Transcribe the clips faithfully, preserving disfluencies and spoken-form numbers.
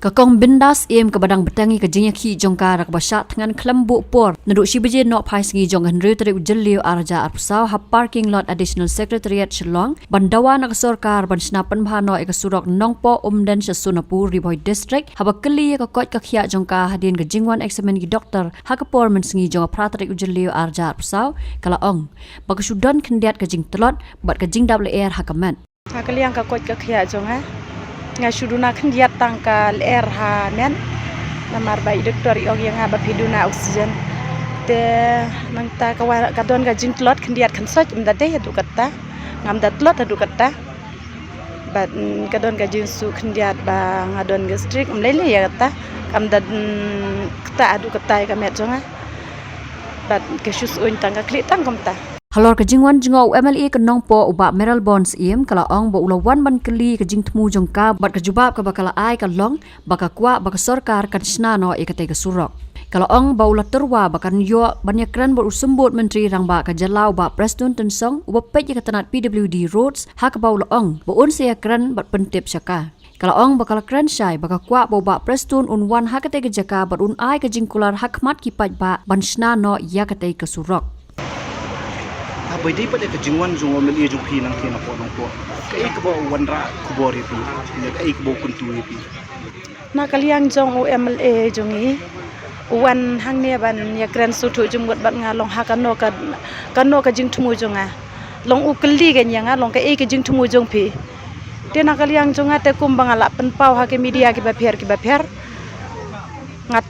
Ka Kong Bindas Im kaba dang bteng ïa ka jingïakhih jong ka da kaba shah thngan khlem buh por naduh shi baje noh phai sngi jong ka hynriew tarik u Jylliew ar hajar arphew saw ha parking lot Additional Secretariat Shillong ban dawa na ka sorkar ban shna pynbha noh ïa ka surok Nongpoh Umden sha Sonapur, Ri Bhoi District, haba kylli ïa ka koit ka khiah jong ka hadien ka jingwan eksamin ki doktor ha ka por mynsngi jong ka phra tarik u Jylliew ar hajar arphew saw, ka la ong ba ka shu don khyndiat ka jingtlot bad ka jingdap lyer ha ka met. Ha ka liang ka koit ka khiah jong nga, nga shu duna khyndiat tang ka lyer ha met. Namar ba i doktor i ong ïa nga ba phi duna oxygen. Te nangta ka wa-, ka don ka jingtlot khyndiat khynsoit, ym da dei haduh katta. Ngam da tlot haduh katta. Bad, mm, ka don ka jingsuh khyndiat ba nga don gastric, ym lei lei ïa kata. Kam da, mm, kata haduh katta ïa ka met jong nga. Bad ka shu suiñ tang, ka khlieh tang kumta. Halor ka jingwan jngoh u M L A ka Nongpoh u Bah Mayralborn Syiem, ka la ong ba u la wan ban kylli ka jingthmu jong ka bad ka jubab kaba ka la ai ka long ba ka kwah ba ka sorkar kan shna noh ïa katei ka surok. Ka la ong ba u la tyrwa ba kan ïoh ban ïakren bad u Symbud Myntri Rangbah ka jylla u Bah Prestone Tynsong uba peit ïa ka tnat P W D Roads, ha kaba u la ong ba un sa ïakren bad pyntip sha ka. Ka la ong ba ka la kren shai ba ka kwah ba u Bah Prestone un wan ha katei ka jaka bad un ai ka jingkular ha khmat ki paidbah ban shna noh ïa katei ka surok. Haba ïadei bad ka jingwan jong u M L A jong phi nangtei napoh Nongpoh, kaei kaba u wanrah khubor ïa phi, ne kaei kaba u kyntu ïa phi? Na ka liang jong u M L A jong ngi, u wan hangne ban ïakren sngewthuh jingmut bad nga long ha kano ka, kano ka jingthmu jong nga. Long u kylli kein ïa nga, long kaei ka jingthmu jong phi. Te na ka liang jong nga te kumba nga la pynpaw ha ki media kiba pher kiba pher, nga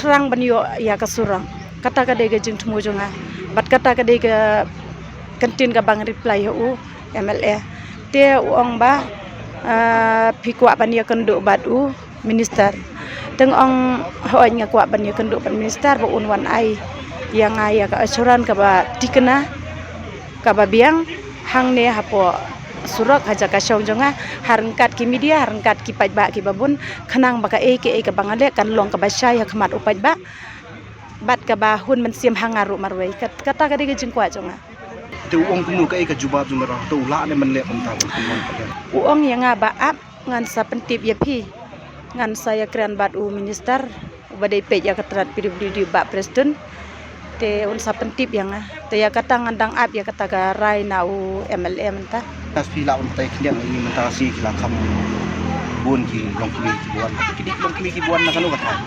thrang ban ïoh ïa ka surok. Kata ka dei ka jingthmu jong nga. Bad kata ka dei ka kyntien kaba nga reply ha u M L A. Te u ong ba, ah, phi kwah ban ïakynduh bad u minister. Te nga ong hooid, nga kwah ban ïakynduh bad minister ba un wan ai ïa nga ïa ka assurance kaba thikna, kaba biang hangne hapoh surok ha jaka shong jong nga, ha ryngkat ki media, ha ryngkat ki paidbah kiba bun, khnang ba kaei kaei kaba nga leh kan long kaba shai ha khmat u paidbah bad kaba hun mynsiem ha nga ruh marwei. Kat-, kata ka dei ka jingkwah jong nga. Te u ong kumno, kaei ka jubab jong u, te u lah ne ban leh kumta ban pynwan pat? U ong ïa nga ba ap, ngan sa pyntip ïa phi. Ngan sa ïakren bad u minister uba dei peit ïa ka tnat P W D, Bah Prestone. Te un sa pyntip ïa nga. Te ïa kata ngan dang ap ïa kata ka rai na u M L A mynta. Te phi lah ban batai khyndiat ïa ngi, mynta ka sngi ki la kham bun ki longkmie kiba wan. Ki dei ki longkmie kiba wan na kano ka thaiñ?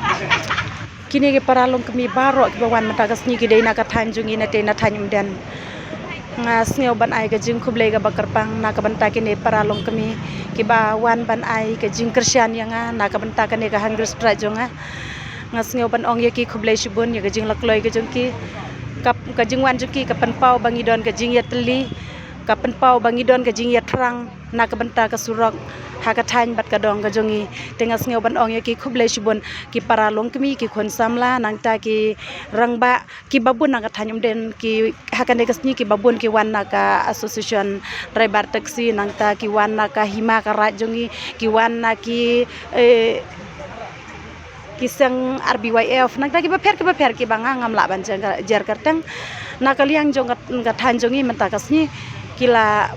Kine ki para longkmie baroh kiba wan mynta ka sngi ki dei na ka thaiñ jong ngi, na tei na thaiñ Umden. Nga sngew ban ai ka jingkhublei kaba kyrpang na ka bynta kine para longkmie kiba wan ban ai ka jingkyrshan ïa nga na ka bynta kane ka hunger strike jong nga. Nga sngew ban ong ïa ki khublei shibun ïa ka jinglakloi ka jong ki. Ka, ka jingwan jong ki ka pynpaw ba ngi don ka jingïatylli, ka pynpaw ba ngi don ka jingïathrang na ka bynta ka surok ha ka thaiñ bad ka dong ka jong ngi. Te nga sngew ban ong ïa ki khublei shibun, ki para longkmie, ki khun samla, nangta ki rangbah kiba bun na ka thaiñ Umden, ki ha kane ka sngi kiba bun ki wan na ka association driver taxi, nangta ki wan na ka hima ka raid jong ngi, ki wan na ki, eh, ki seng R B Y F, nangta kiba pher kiba pher kiba nga ngam lah ban jer, jer kyrteng. Na ka liang jong ka, ka thaiñ jong ngi mynta ka sngi ki la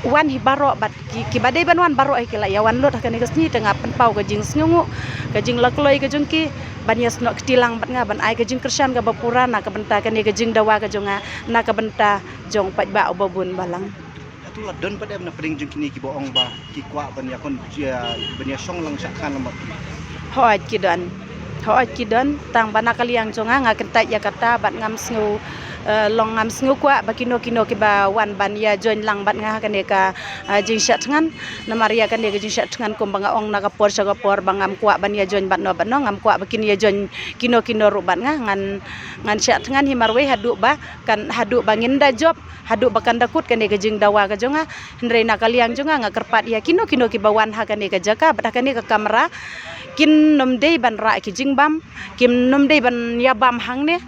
wan hi baroh bad ki, kiba dei ban wan baroh hi ki la ïa wan lut ha kane ka sngi. Te nga pynpaw ka jingsngewnguh, ka jinglakloi ka jong ki ban ïasnoh kti lang bad nga, ban ai ka jingkyrshan kaba pura na ka bynta kane ka jingdawa ka jong nga, na ka bynta jong paidbah uba bun balang. Hato la don pat em na pdeng jong kine kiba ong ba ki kwah ban ïa kon, ïa, ban ïa shong lang shah thngan lang bad phi? Hooid ki don. Hooid ki don, tang ba na ka liang jong nga nga kyntait ïa kata bad ngam sngew, eh, long ngam sngew kwah ba kino kino kiba wan ban ïa join lang bad nga ha kane ka, eh, jingshah thngan. Namar ïa kane ka jingshah thngan kumba nga ong na ka por sha ka por ba ngam kwah ban ïa join bad no bad no, ngam kwah ba kin ïa join kino kino ruh bad nga, ngan, ngan shah thngan hi marwei haduh ba kan, haduh ba ngin da jop, haduh ba kan da kut kane ka jingdawa ka jong nga. Hynrei na ka liang jong nga nga kyrpad ïa kino kino kiba wan ha kane ka jaka bad ha kane ka kamra, kin nym dei ban rah ki jingbam, kin nym dei ban ïa bam hangne.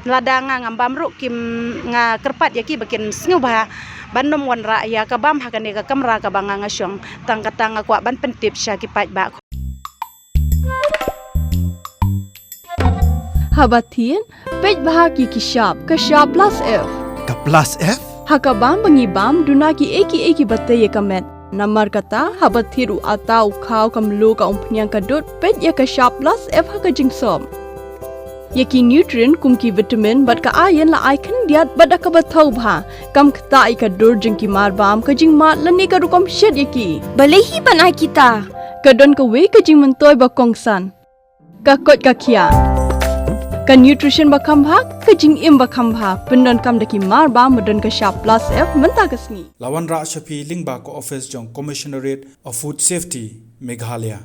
Lada nga ngam bam ruh, kim, nga kyrpad ïa ki ba kin sngewbha ban nym wanrah ïa ka bam ha kane ka kamra kaba nga nga shong. Tang kata nga kwah ban pyntip sha ki paidbah. Haba thied, peit bha ki ki shap, ka shap plus F. Ka plus F? Ha ka bam ba ngi bam, duna kiei kiei kiba tei ïa ka met. Namar kata, haba thied u ata, u khaw, ka mluh, ka umphniang, ka dud, peit ïa ka Shap Plus F ha ka jingsop. Ïa ki nutrient kum ki vitamin bad ka iron la ai khyndiat bad da kaba thaw bha. Kam ktah ïa ka dur jong ki marbam, ka jingmad lane ka rukom shet ïa ki. Balei hi ban ai kita? Ka don kawei ka jingmyntoi ba kongsan. Ka koit ka khiah. Ka nutrition ba kham bha, ka jingim ba kham bha. Pyndonkam da ki marbam ba don ka Shap Plus F mynta ka sngi. La wanrah sha phi lyngba ka office jong Commissionerate of Food Safety, Meghalaya.